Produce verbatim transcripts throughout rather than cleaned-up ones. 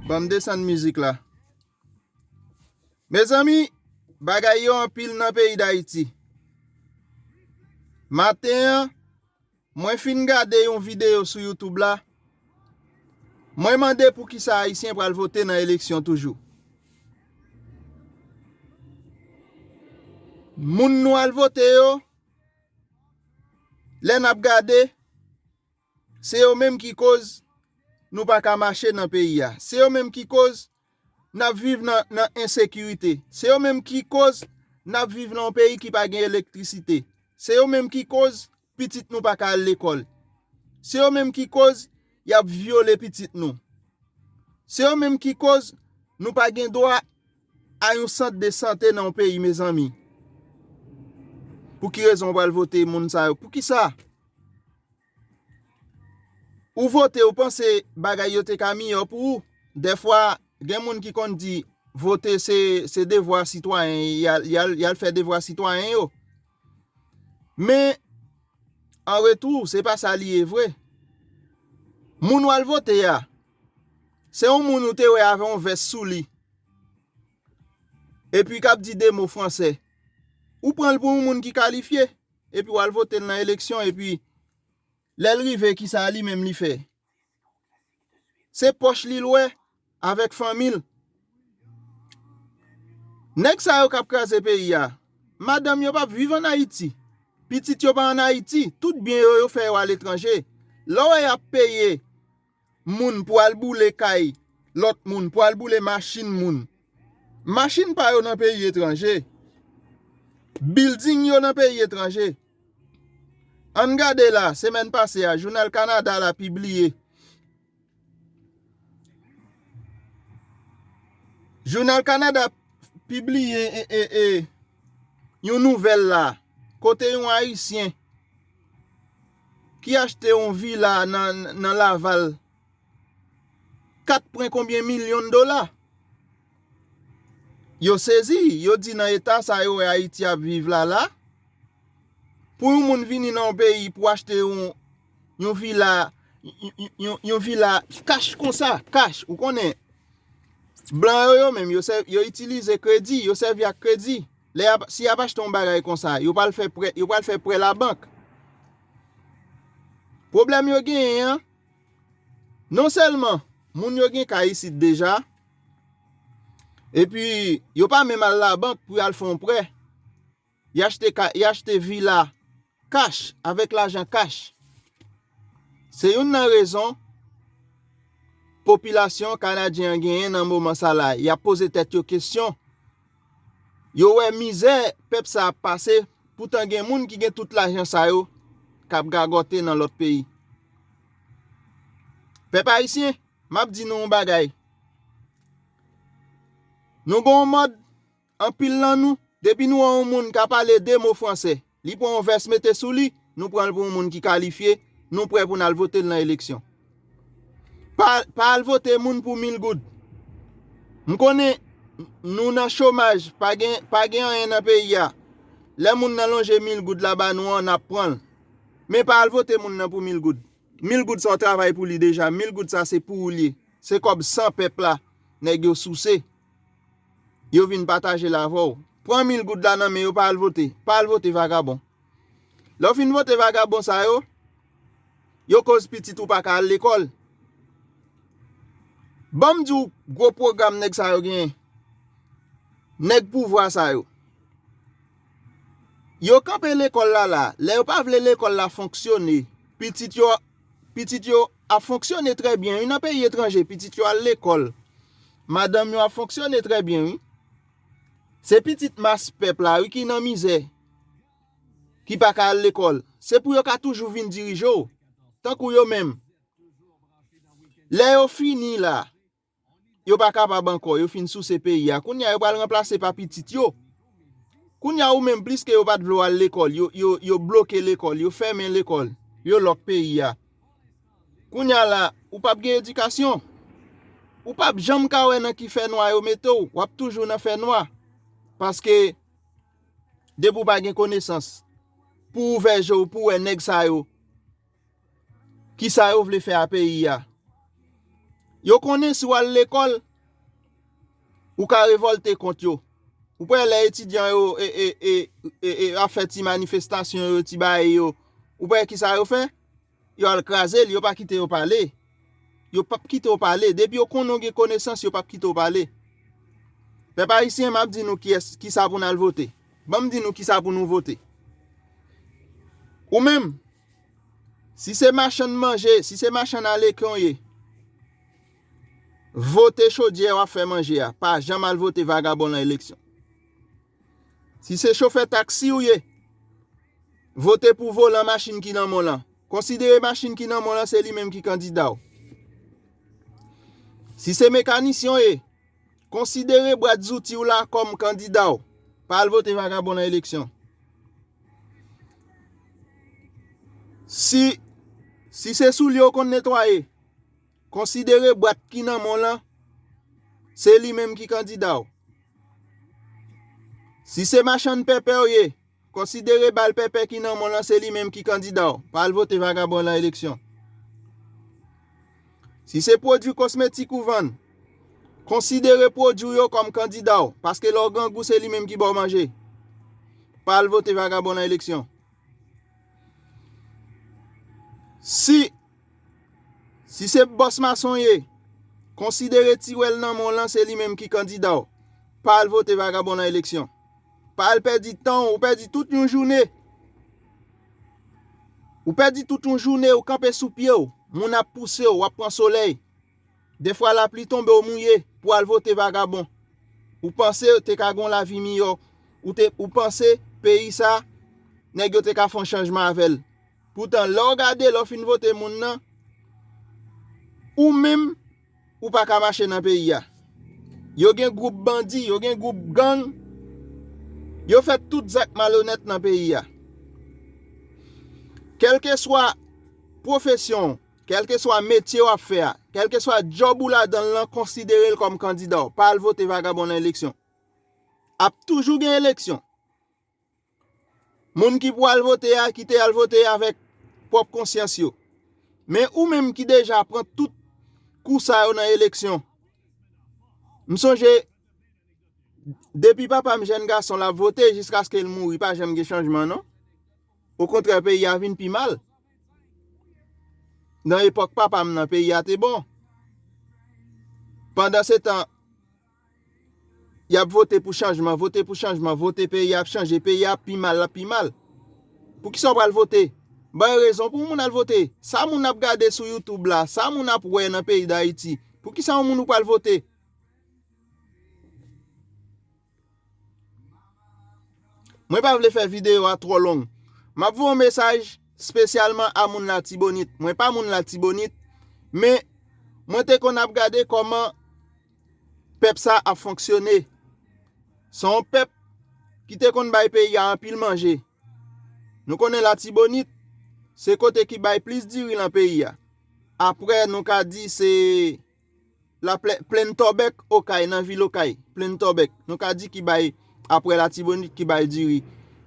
Ban m desann mizik la. Mezanmi, bagay yo anpil nan peyi Dayiti. Maten an, mwen fin gade yon videyo sou YouTube la. Mwen mande poukisa Ayisyen pral vote nan eleksyon toujou. Moun nou al vote yo, lè n ap gade, se yo menm ki koz nou pa ka mache nan peyi a. Se yo menm ki koz n ap viv nan, nan ensekirite. Se yo menm ki koz n ap viv nan yon peyi ki pa gen elektrisite. Se yo menm ki koz pitit nou pa ka al lekòl. Se yo menm ki koz y ap vyole pitit nou. Se yo menm ki koz nou pa gen dwa a yon sant de sante nan yon peyi, mezanmi. Pou ki rezon w pral vote moun sa yo? Poukisa? Ou vote, ou panse bagay yo te ka miyò pou ou. Dèfwa, gen moun ki konn di, vote se, se devwa sitwayen, y al, y al, y al fè devwa sitwayen yo. Men, an retou, se pa sa li ye vre. Moun w al vote a, se yon moun ou te wè avè yon vès sou li, epi k ap di de mo fransè. Ou pran l pou yon moun ki kalifye, epi w al vote l nan eleksyon, epi lè l rive, kisa li menm li fè? Se pòch li l wè avèk fanmi l. Nèg sa yo k ap kraze peyi a, madanm yo p ap viv ann Ayiti. Pitit yo pa ann Ayiti. Tout byen yo, yo fè yo aletranje. Lè w wè y ap peye moun pou al boule kay lòt moun, pou al boule machin moun. Machin pa yo nan peyi etranje. Bilding yo nan peyi etranje. Ann gade la, semèn pase a, Jounal Kanada la pibliye. Jounal Kanada pibliye, e, e, e, yon nouvèl la, kote yon Ayisyen ki achte yon vila nan, nan Laval, kat pwen konbyen milyon dola. Yo sezi, yo di nan eta sa yo wè Ayiti ap viv la la, pou yon moun vini nan yon peyi pou achte yon, yon vila, yon, yon, yon, yon vila kach konsa, kach, ou konnen, blan yo, yo menm, yo sè, yo itilize kredi, yo sèvi ak kredi. Lè y ap, si y ap achte yon bagay konsa, yo pral fè prè, yo pral fè prè labank. Pwoblèm yo genyen an, non sèlman moun yo gen kay isit deja, epi yo pa menm al labank pou y al fè yon prè. Y achte ka-, y achte vila kach, avèk lajan kach. Se youn nan rezon popilasyon kanadyen an genyen nan moman sa la. Y ap poze tèt yo kesyon. Yo wè mizè pèp sa ap pase, poutan gen moun ki gen tout lajan sa yo k ap gagòte nan lòt peyi. Pèp ayisyen, m ap di nou yon bagay. Nou gen yon mòd, anpil nan nou, depi nou wè yon moun ka pale de mo fransè, li pran yon vès mete sou li, nou pran l pou yon moun ki kalifye, nou prè pou n al vote l nan eleksyon. Pa, pa al vote moun pou mil goud. M konnen nou nan chomaj, pa gen, pa gen anyen nan peyi a. Lè moun nan lonje mil goud la ba nou an, n ap pran l. Men pa al vote moun nan pou mil goud. Mil goud sa w travay pou li deja, mil goud sa se pou ou li ye. Se kòb san pèp la, nèg yo souse. Yo vin pataje l avè w. Pran mil goud la nan men yo, pa al vote. Pa al vote vagabon. Lè w fin vote vagabon sa yo, yo koz pitit ou pa ka al lekòl. Ban m di w gwo pwogram nèg sa yo genyen. Nèg pouvwa sa yo. Yo kanpe lekòl la la. Lè yo pa vle lekòl la fonksyone, pitit yo, pitit yo ap fonksyone trè byen, wi, nan peyi etranje, pitit yo al lekòl. Madanm yo ap fonksyone trè byen, wi. Se pitit mas pèp la, wi, ki nan mizè, ki pa ka al lekòl. Se pou yo ka toujou vin dirije w, tankou yo menm. Lè yo fini la, yo pa kapab ankò, yo fin souse peyi a. Kounye a, yo pral ranplase pa pitit yo. Kounye a, ou menm, pliske yo pa t vle w al lekòl, yo, yo, yo bloke lekòl, yo fèmen lekòl, yo lòk peyi a. Kounye a la, ou p ap gen edikasyon. Ou p ap janm ka wè nan ki fènwa yo mete w, w ap toujou nan fènwa. Paske, depi w pa gen konesans, pou w ouvè je w, pou w wè nèg sa yo, kisa yo vle fè a peyi a. Yo konnen si w al lekòl, ou ka revòlte kont yo. Ou kwè lè etidyan yo e, e, e, e, e, ap fè ti manifestasyon yo, ti bagay yo, ou kwè kisa yo fè? Yo al kraze l, yo pa kite yo pale. Yo p ap kite w pale. Depi yo konnen w gen konesans, yo p ap kite w pale. Pèp ayisyen, m ap di nou kiyès, kisa pou n al vote. Ban m di nou kisa pou nou vote. Ou menm, si se machann manje, si se machann alekyon w ye, vote chodyè w ap fè manje a. Pa janm al vote vagabon nan eleksyon. Si se chofè taksi w ye, vote pou volan machin ki nan men w lan. Konsidere machin ki nan men w lan se li menm ki kandida w. Si se mekanisyen w ye, konsidere bwat zouti w la kòm kandida w. Pa al vote vagabon nan eleksyon. Si, si se soulye w konn netwaye, konsidere bwat ki nan men w lan se li menm ki kandida w. Si se machann pèpè w ye, konsidere bal pèpè ki nan men w lan se li menm ki kandida w. Pa al vote vagabon nan eleksyon. Si se pwodui kosmetik ou vann, konsidere pwodui w yo kòm kandida w, paske lè w grangou se li menm ki ba w manje. Pa al vote vagabon nan eleksyon. Si, si se bòs mason w ye, konsidere tiwèl nan men w lan se li menm ki kandida w. Pa al vote vagabon nan eleksyon. Pa al pèdi tan w, ou pèdi tout yon jounen. Ou pèdi tout yon jounen, ou kanpe sou pye w. Moun ap pouse w, w ap pran solèy. Defwa lapli tonbe, w mouye pou al vote vagabon. Ou panse te ka gon lavi miyò. Ou te, ou panse peyi sa, nèg yo te ka fè yon chanjman avè l. Poutan, lè w gade, lè w fin vote moun nan, ou menm, ou pa ka mache nan peyi a. Yo gen gwoup bandi, yo gen gwoup gang, yo fè tout zak malonèt nan peyi a. Kèlkeswa pwofesyon w, kèlkeswa metye w ap fè a, kèlkeswa djòb ou ladan l lan, konsidere l kòm kandida w. Pa al vote vagabon nan eleksyon. Ap toujou gen eleksyon. Moun ki pou al vote a, ki te al vote avèk pwòp konsyans yo. Men ou menm ki deja pran tout kou sa yo nan eleksyon. M sonje, depi papa m jèn gason l ap vote jiskaske l mouri, pa janm gen chanjman non. Okontrè, peyi a vin pi mal. Nan epòk papa m nan, peyi a te bon. Pandansetan, y ap vote pou chanjman, vote pou chanjman, vote peyi a ap chanje, peyi a ap pi mal, l ap pi mal. Poukisa w pral vote? Bay rezon pou moun al vote. Sa moun ap gade sou YouTube la, sa moun ap wè nan peyi Dayiti, poukisa yon moun ou pral vote? Mwen pa vle fè videyo a twò long. M ap voye yon mesaj espesyalman a moun Latibonit. Mwen pa moun Latibonit, men mwen te konn ap gade kòman pèp sa ap fonksyone. Se yon pèp ki te konn bay peyi a anpil manje. Nou konnen Latibonit, se kote ki bay plis diri nan peyi a. Apre, nou ka di se la plè-, plenn Tòbèk, Okay, nan vil Okay, plenn Tòbèk. Nou ka di ki bay, apre Latibonit, ki bay diri,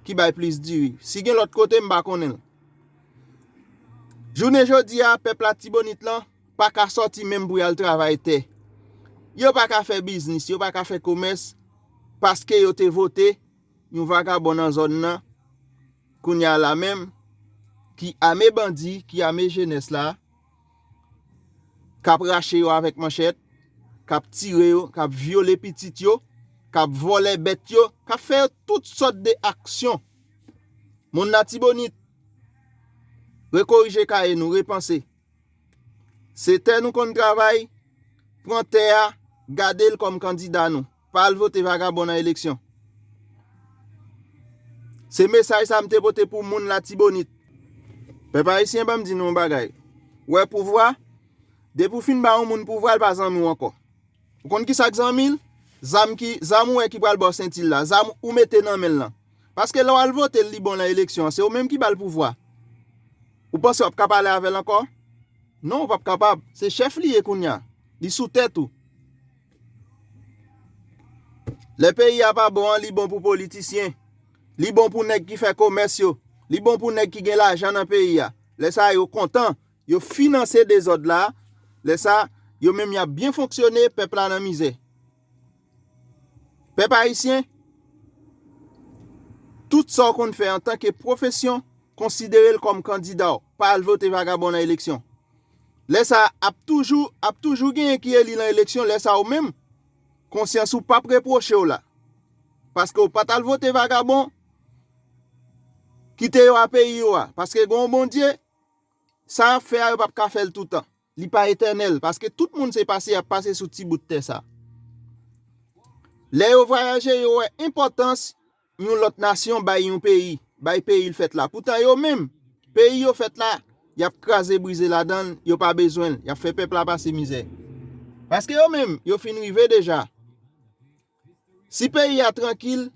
ki bay plis diri. Si gen lòt kote, m pa konnen l. Jounen jodi a, pèp Latibonit lan pa ka sòti menm pou y al travay tè. Yo pa ka fè biznis, yo pa ka fè komès, paske yo te vote yon vagabon nan zòn nan, kounye a la menm, ki ame bandi, ki ame jenès la, k ap rache yo avèk manchèt, k ap tire yo, k ap vyole pitit yo, k ap vòlè bèt yo, k ap fè yo tout sòt de aksyon. Moun Latibonit, rekorije kaye nou, repanse. Se tè nou konn travay, pran tè a, gade l kòm kandida nou. Pa al vote vagabon nan eleksyon. Se mesaj sa m te pote pou moun Latibonit. Pèp ayisyen, ban m di nou yon bagay. Ou wè pouvwa, depi w fin ba yon moun pouvwa, l pa zanmi w ankò. Ou konn kisa k zanmi l? Zam ki, zam ou wè ki pral ba w senti l la, zam ou mete nan men l lan. Paske lè w al vote l, li bon nan eleksyon an, se ou menm ki ba l pouvwa. Ou panse w ap ka pale avè l ankò? Non, ou p ap kapab. Se chèf li ye kounye a. Li sou tèt ou. Lè peyi a pa bon an, li bon pou politisyen. Li bon pou nèg ki fè komès yo. Li bon pou nèg ki gen lajan nan peyi a. Lè sa a, yo kontan. Yo finanse dezòd la. Lè sa a, yo menm y ap byen fonksyone, pèp la nan mizè. Pèp ayisyen, tout sa w konn fè antanke pwofesyon, konsidere l kòm kandida w. Pa al vote vagabon nan eleksyon. Lè sa ap toujou, ap toujou genyen ki eli nan eleksyon, lè sa ou menm, konsyans ou p ap repwoche w la. Paske ou pa t al vote vagabon, kite yo a peyi yo a. Paske gen yon Bondye, sa y ap fè a, yo p ap ka fè l toutan. Li pa etènèl, paske tout moun se pase y ap pase sou ti bout tè sa. Lè yo vwayaje, yo wè enpòtans yon lòt nasyon bay yon peyi, bay peyi l fèt la. Poutan yo menm, peyi yo fèt la, y ap kraze brize ladan l, yo pa bezwen l, y ap fè pèp la pase mizè. Paske yo menm, yo fin rive deja. Si peyi a trankil,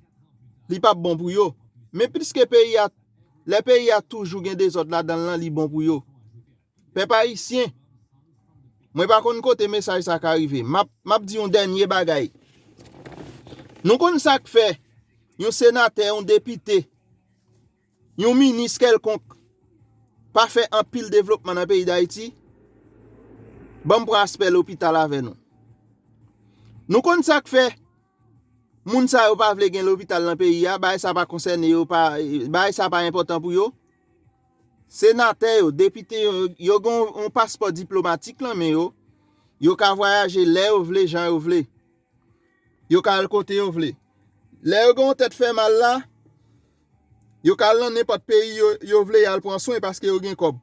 li p ap bon pou yo. Men pliske peyi a, lè peyi a toujou gen dezòd ladan l lan, li bon pou yo. Pèp ayisyen, mwen pa konn kote mesaj sa ka rive. M ap, m ap di yon dènye bagay. Nou konn sa k fè yon senatè, yon depite, yon minis kèlkonk pa fè anpil devlopman nan peyi Dayiti? Ban m pran aspè lopital avè nou. Nou konn sa k fè moun sa yo pa vle gen lopital nan peyi a, bagay sa pa konsène yo, pa, bagay sa pa enpòtan pou yo. Senatè yo, depite yo, yo gen yon, yon paspò diplomatik nan men yo. Yo ka vwayaje lè yo vle, jan yo vle. Yo ka al kote yo vle. Lè yo gen yon tèt fè mal la, yo ka al nan nenpòt peyi yo, yo vle y al pran swen paske yo gen kòb.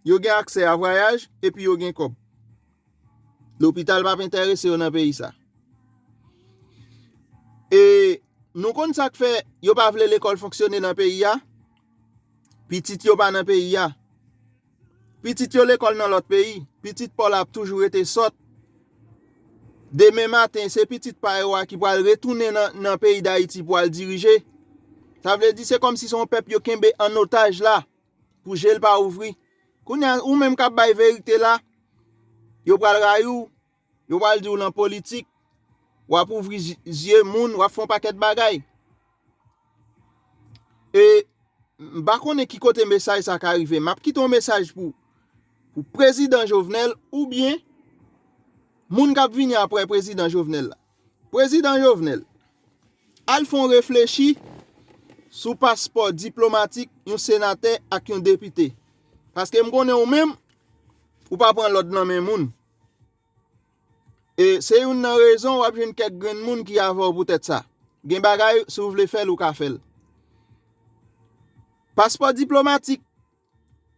Yo gen aksè a vwayaj epi yo gen kòb. Lopital p ap enterese yo nan peyi sa. E nou konn sa k fè yo pa vle lekòl fonksyone nan peyi a? Pitit yo pa nan peyi a. Pitit yo lekòl nan lòt peyi. Pitit pa w la ap toujou rete sòt. Demen maten, se pitit pa yo a ki pral retounen nan, nan peyi Dayiti pou al dirije. Sa vle di se kòmsi se yon pèp yo kenbe an otaj la pou je l pa ouvri. Kounye a, ou menm k ap bay verite la, yo pral rayi w, yo pral di w nan politik, w ap ouvri zy-, zye moun, w ap fè yon pakèt bagay. E m pa konnen ki kote mesaj sa ka rive. M ap kite yon mesaj pou, pou prezidan Jovenel oubyen moun k ap vini apre prezidan Jovenel la. Prezidan Jovenel, al fè yon reflechi sou paspò diplomatik yon senatè ak yon depite. Paske m konnen ou menm, ou pa pran lòd nan men moun. E se youn nan rezon w ap jwenn kèk grenn moun ki avè w poutèt sa. Gen bagay, si w vle fè l, ou ka fè l. Paspò diplomatik,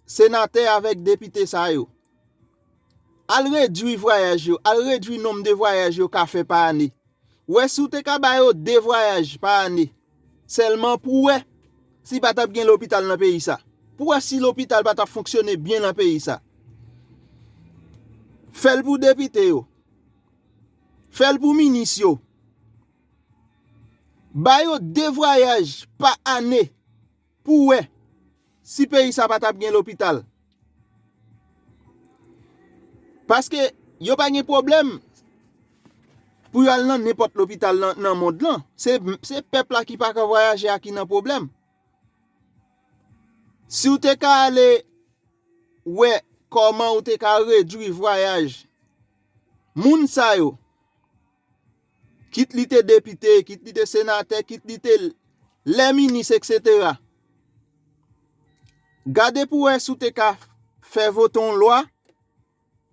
senatè avèk depite sa yo. Al redwi vwayaj yo, al redwi nonb de vwayaj yo ka fè pa ane. Wè si w te ka ba yo de vwayaj pa ane, sèlman pou wè si pa t ap gen lopital nan peyi sa. Pou wè si lopital pa t ap fonksyone byen nan peyi sa. Fè l pou depite yo. Fè l pou minis yo. Ba yo de vwayaj pa ane pou wè si peyi sa pa t ap gen lopital. Paske yo pa gen pwoblèm pou yo al nan nenpòt lopital nan, nan mond lan. Se, se pèp la ki pa ka vwayaje a ki nan pwoblèm. Si w te ka ale wè kòman ou te ka redwi vwayaj moun sa yo, kit li te depite, kit li te senatè, kit li te lè minis, etsetera. Gade pou wè si w te ka fè vote yon lwa,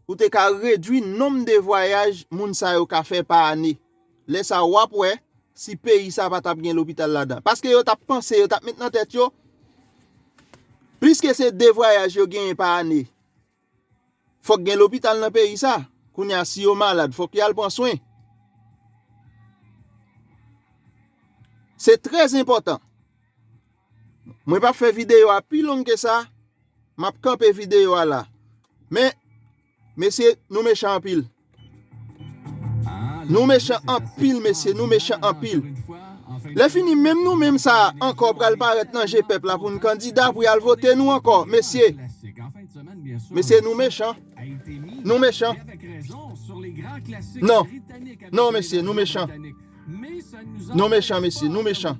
ou te ka redwi nonb de vwayaj moun sa yo ka fè pa ane. Lè sa a, w ap wè si peyi sa pa t ap gen lopital ladan. Paske yo t ap panse, yo t ap met nan tèt yo, pliske se de vwayaj yo genyen pa ane, fòk gen lopital nan peyi sa. Kounye a, si yo malad, fòk y al pran swen. Se trè enpòtan. Mwen p ap fè videyo a pi long ke sa. M ap kanpe videyo a la. Men, mesye, nou mechan anpil. Nou mechan anpil, mesye, nou mechan anpil. Lè fini, menm nou menm sa a ankò pral parèt nan je pèp la pou n kandida, pou y al vote nou ankò, mesye. Mesye, nou mechan. Nou mechan. Non. Non, mesye, nou mechan. Nou mechan, mesye, nou mechan.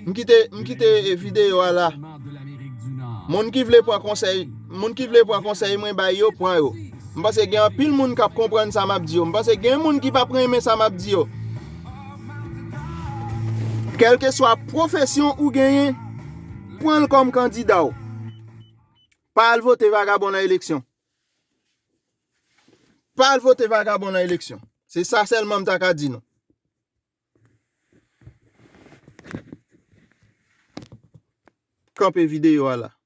M kite, m kite videyo a la. Moun ki vle pran konsèy, moun ki vle pran konsèy mwen bay yo, pran yo. M panse gen anpil moun k ap konprann sa m ap di yo. M panse gen moun ki p ap renmen sa m ap di yo. Kèlkeswa pwofesyon ou genyen, pran l kòm kandida w. Pa al vote vagabon nan eleksyon. Pa al vote vagabon nan eleksyon. Se sa sèlman m ta ka di nou. Kanpe videyo a la.